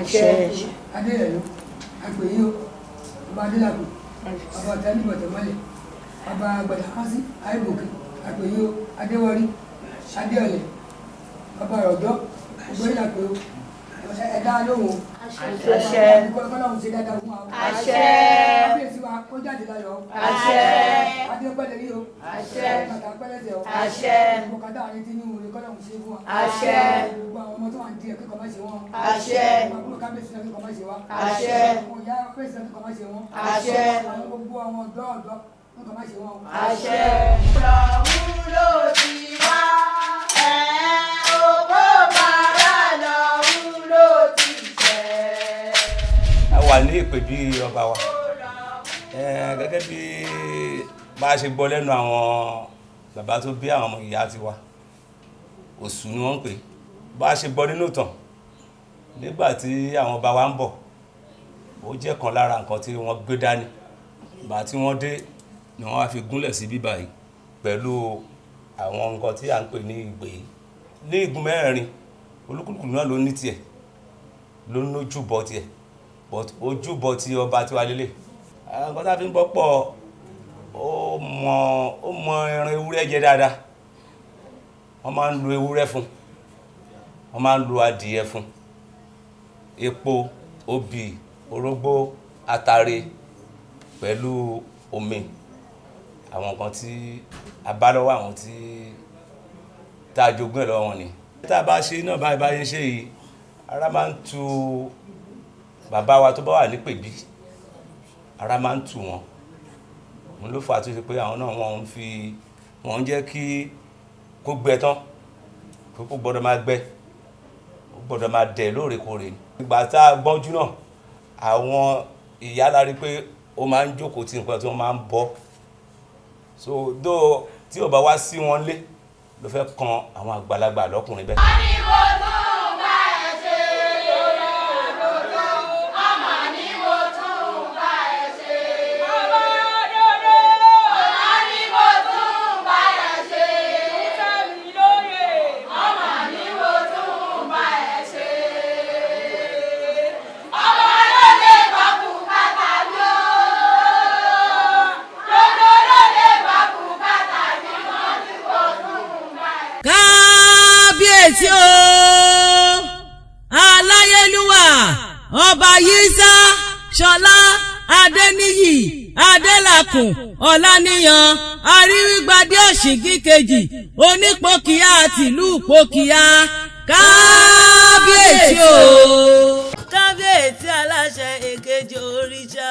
Àṣẹ. Adérẹ̀lú àgbèyí o, ọba Adélàkùn, ọba Ọ̀tẹ́lúbọ̀tẹ̀mọ́lẹ̀, ọba Gbẹ̀dàkásí Àìbòkè àgbèyí o, Adéwọrí Adéọ̀lẹ̀, ọba Ọ̀dọ́ gbogbo yìí làpè o, ẹ̀dá lóhùn o. Àṣẹ. Kọ́lọ́hún ṣe dáadáa fún wa o. Àṣẹ. Kábíyèsí wa kó jáde láyọ̀ o. Àṣẹ. Adé pẹ́lẹ́ rí o. Àṣẹ. Bàtà pẹ́lẹ́sẹ̀ o. Àṣẹ. Gbogbo kátà àrètí inú rẹ̀ kọ́lọ́hún ṣe fún wa. Àṣẹ. Gbogbo àwọn ọmọ tó wà ní díẹ̀ kíkọ́ má ṣe wọ́n. Àṣẹ. Gbogbo àbúrò kábíyèsí náà kíkọ́ má ṣe wá. Àṣẹ. Àwọn ìyá kábíyèsí náà kíkọ́ má ṣe wọ́n. Àṣẹ. Àwọn gbogbo àwọn ọ̀dọ́ ọ̀dọ́ kíkọ́ má ṣe wọ́n. Àṣẹ. Lọ́hún ló ti wá, ẹ̀ ògbó bàrà lọ́hún ló ti jẹ́. A wà ní ìpè bí ọba wa. Gẹ́gẹ́ bí bá a ṣe gbọ́ lẹ́nu àwọn bàbá tó bí àwọn ọmọ ìyá tiwa, Òṣù ni wọ́n ń pè. Bá a ṣe gbọ́ nínú ìtàn, nígbà tí àwọn ọba wa ń bọ̀, ó jẹ́ kan lára nǹkan tí wọ́n gbé dání. Ìgbà tí wọ́n dé ni wọ́n wá fi gúnlẹ̀ sí bíbá yìí pẹ̀lú àwọn nǹkan tí à ń pè ní ìgbé. Ní igun mẹ́rin, olúkúlùkù náà ló ní tiẹ̀, ló ní ojúbọ tiẹ̀, but ojúbọ ti ọba tiwa lélẹ̀. Àwọn nǹkan tá a fi ń bọ́ pọ̀, ó mọ ẹran ewúrẹ́ jẹ dáadáa. Wọ́n máa ń lo ewúrẹ́ fún, wọ́n máa ń lo adìyẹ fún, epo, obì, orógbó, atare pẹ̀lú omi. Àwọn nǹkan tí a bá lọ́wọ́ àwọn tí tá a jogún ẹ̀ lọ́wọ́ wọn ni. Tá a bá ṣe náà báyìí báyìí ń ṣe yìí, ara máa ń tu bàbá wa tó bá wà nípèbí, ara máa ń tù wọ́n. Òun ló fà á tó ṣe pé àwọn náà wọ́n ń fi wọ́n ń jẹ́ kí kó gbẹ tán, kó gbọ́dọ̀ máa gbẹ, ó gbọ́dọ̀ máa dẹ̀ lóòrèkóòrè. Ìgbà tá a gbọ́njú náà, àwọn ìyá la rí pé ó máa ń jókòó tí nǹkan tí wọ́n máa ń bọ́. So though tí ò bá wá sí wọn lé ló fẹ́ kan àwọn àgbàlagbà lọ́kùnrin bẹ́ẹ̀. Ní mo tún bá ẹ ṣe lòdòdó, ọmọ ní mo tún bá ẹ ṣe. Ọmọ dòdò, ọmọ ní mo tún bá ẹ ṣe. Sẹ́mi lóye, ọmọ ní mo tún bá ẹ ṣe. Ọmọ ló lè gbọ́ bùkátà mi ó. Dòdò ló lè gbọ́ bùkátà mi, wọ́n ní mo tún bá ẹ ṣe. Kábíyèsí o, aláyélúwà, ọba Yísà Ṣọlá Adéníyì Adélakùn Ọláníyan Aríwígbadé Ọ̀ṣìngín kejì, onípòkìá tìlú Pòkìá, kábíyèsí o. Kábíyèsí, aláṣẹ èkejì òrìṣà.